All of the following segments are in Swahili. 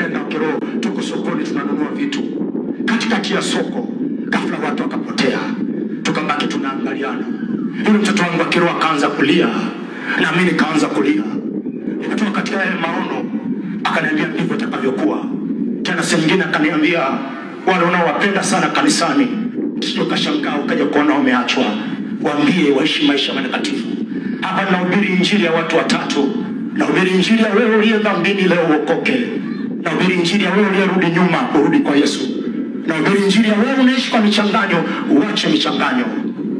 ninaowapenda wa kiroho, tuko sokoni tunanunua vitu. Katikati ya soko ghafla watu wakapotea, tukabaki tunaangaliana. Yule mtoto wangu wa kiroho akaanza kulia na mimi nikaanza kulia. Nikatoka katika yale maono, akaniambia ndivyo itakavyokuwa. Tena sehemu nyingine akaniambia wale unaowapenda sana kanisani, sio kashangaa ukaja kuona wameachwa, waambie waishi maisha matakatifu. Hapa nahubiri injili ya watu watatu. Nahubiri injili ya wewe uliye dhambini leo uokoke. Nahubiri injili ya wewe uliyerudi nyuma urudi kwa Yesu. Nahubiri injili ya wewe unaishi kwa michanganyo uache michanganyo.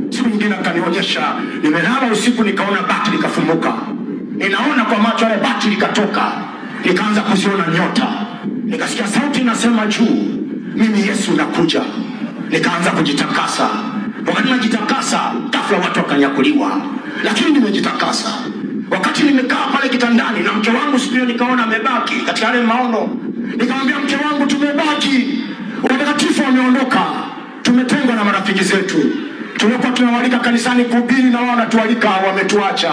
Siku nyingine akanionyesha, nimelala usiku nikaona bati likafumuka. Ninaona kwa macho yale bati likatoka. Nikaanza kuziona nyota. Nikasikia sauti inasema juu, mimi Yesu nakuja. Nikaanza kujitakasa. Wakati najitakasa, ghafla watu wakanyakuliwa. Lakini nimejitakasa. Wakati nimekaa pale kitandani na mke wangu siku hiyo nikaona amebaki katika yale maono. Nikamwambia mke wangu, tumebaki. Watakatifu wameondoka. Tumetengwa na marafiki zetu. Tulikuwa tunawalika kanisani kuhubiri na wao wanatualika, wametuacha.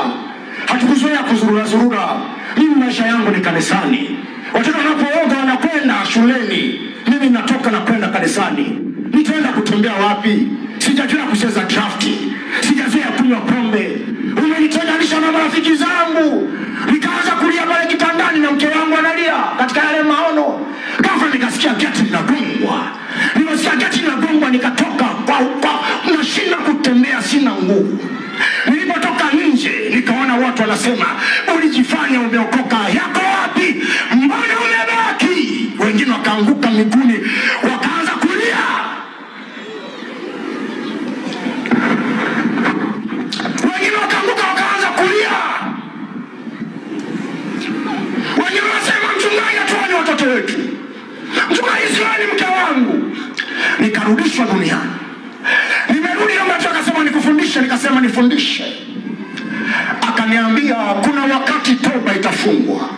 Hatukuzoea kuzurura zurura. Mimi maisha yangu ni kanisani. Watoto wanapooga wanakwenda shuleni, mimi natoka na kwenda kanisani. Nitaenda kutembea wapi? Sijazoea kucheza drafti, sijazoea kunywa pombe. Umenitenganisha na marafiki zangu. Nikaanza kulia pale kitandani na mke wangu analia katika yale maono. Ghafla nikasikia geti linagongwa. Nilisikia geti linagongwa, nikatoka kwa nashinda kutembea, sina nguvu. Nilipotoka nje nikaona watu wanasema, ulijifanya umeokoka, yako wapi? Mbona umebaki? Wengine wakaanguka miguuni, wakaanza kulia. Wengine wakaanguka wakaanza kulia. Wengine wanasema, mchungaji atuone watoto wetu, mchungaji sioni mke wangu. Nikarudishwa duniani. Nimerudi na mtu akasema nikufundishe, nikasema nifundishe. Akaniambia kuna wakati toba itafungwa.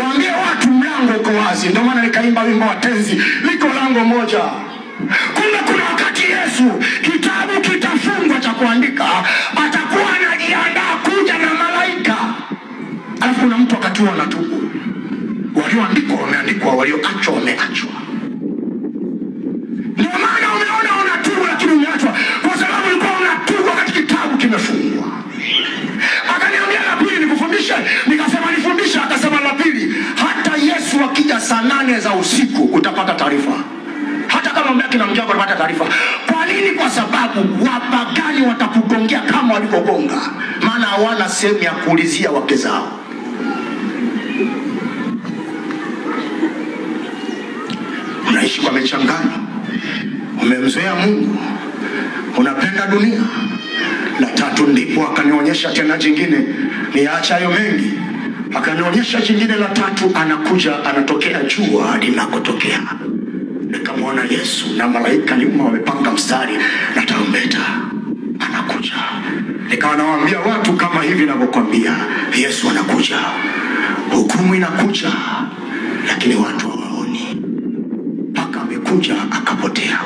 Waambie watu mlango uko wazi. Ndio maana nikaimba wimbo wa tenzi, liko lango moja. Kumbe kuna wakati Yesu kitabu kitafungwa cha kuandika, atakuwa anajiandaa kuja na malaika. Alafu kuna mtu wakati huo anatubu. Walioandikwa wameandikwa, walioachwa wameachwa. Ndio maana umeona unatubu lakini umeachwa, kwa sababu ulikuwa unatubu wakati kitabu kimefungwa. Akaniambia la pili nikufundishe, nikasema nifundishe. Akasema la pili, hata Yesu akija saa 8 za usiku utapata taarifa. Hata kama mbaki na mke wako utapata taarifa. Kwa nini? Kwa sababu wapagani watakugongea kama walivyogonga, maana hawana sehemu ya kuulizia wake zao. Unaishi kwa michanganyo, umemzoea Mungu, unapenda dunia. La tatu ndipo akanionyesha tena jingine, niacha hayo mengi. Akanionyesha jingine la tatu, anakuja anatokea jua linakotokea. Nikamwona Yesu na malaika nyuma wamepanga mstari na tarumbeta, anakuja. Nikawa nawaambia watu kama hivi ninavyokuambia, Yesu anakuja, hukumu inakuja, lakini watu hawaoni. Paka amekuja akapotea.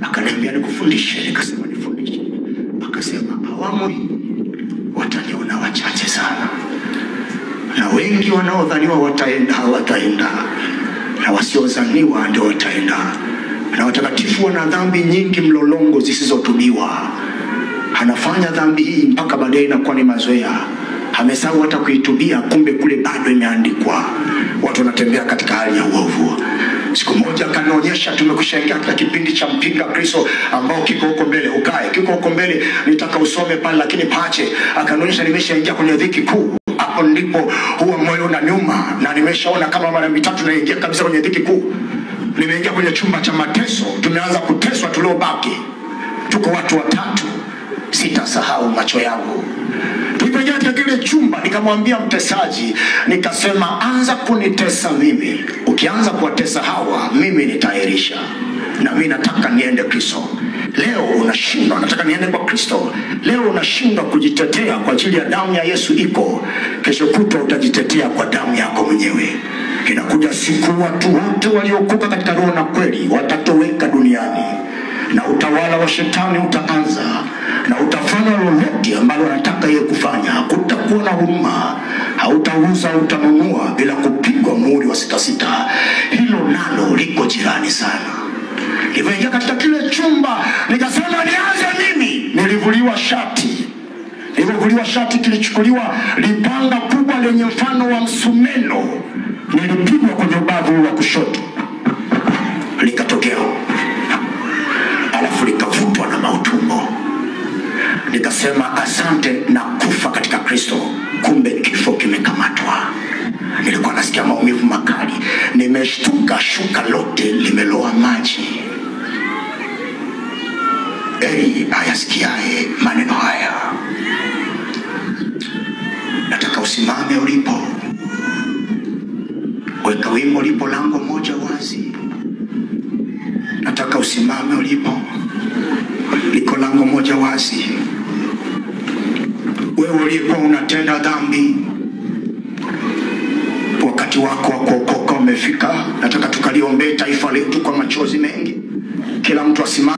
Akaniambia nikufundishe, nikasema nifundishe. Akasema awamu hii wataniona wachache sana, na wengi wanaodhaniwa wataenda hawataenda, na wasiodhaniwa ndio wataenda. Na watakatifu wana dhambi nyingi mlolongo zisizotubiwa. Anafanya dhambi hii mpaka baadaye inakuwa ni mazoea, amesahau hata kuitubia, kumbe kule bado imeandikwa. Watu wanatembea katika hali ya uovu. Siku moja akanionyesha tumekushaingia katika kipindi cha mpinga Kristo ambao kiko huko mbele, ukae kiko huko mbele, nitaka usome pale lakini pache. Akanionyesha nimeshaingia kwenye dhiki kuu. Hapo ndipo huwa moyo unaniuma, na nimeshaona kama mara mitatu naingia kabisa kwenye dhiki kuu. Nimeingia kwenye chumba cha mateso, tumeanza kuteswa tuliobaki. Tuko watu watatu, sitasahau macho yangu. Tulipoingia katika kile chumba, nikamwambia mtesaji, nikasema anza kunitesa mimi. Ukianza kuwatesa hawa, mimi nitaahirisha. Na mimi nataka niende Kristo. Leo unashindwa, nataka niende kwa Kristo. Leo unashindwa kujitetea kwa ajili ya damu ya Yesu iko. Kesho kutwa utajitetea kwa damu yako mwenyewe. Inakuja siku watu wote waliokoka katika roho na kweli watatoweka duniani, na utawala wa shetani utaanza, na utafanya lolote ambalo anataka yeye kufanya. Hakutakuwa na huruma, hautauza, utanunua bila kupigwa muhuri. Nilivuliwa shati. Nilivuliwa shati, kilichukuliwa lipanga kubwa lenye mfano wa msumeno, nilipigwa kwenye ubavu wa kushoto, likatokea, alafu likavutwa na mautumbo. Nikasema asante na kufa katika Kristo. Kumbe kifo kimekamatwa. Nilikuwa nasikia maumivu makali, nimeshtuka, shuka lote limeloa maji. Ei, ayasikiaye maneno haya, nataka usimame ulipo, weka wimbo lipo lango moja wazi. Nataka usimame ulipo, liko lango moja wazi. Wewe uliyekuwa unatenda dhambi, wakati wako wa kuokoka umefika. Nataka tukaliombee taifa letu kwa machozi mengi. Kila mtu asimame.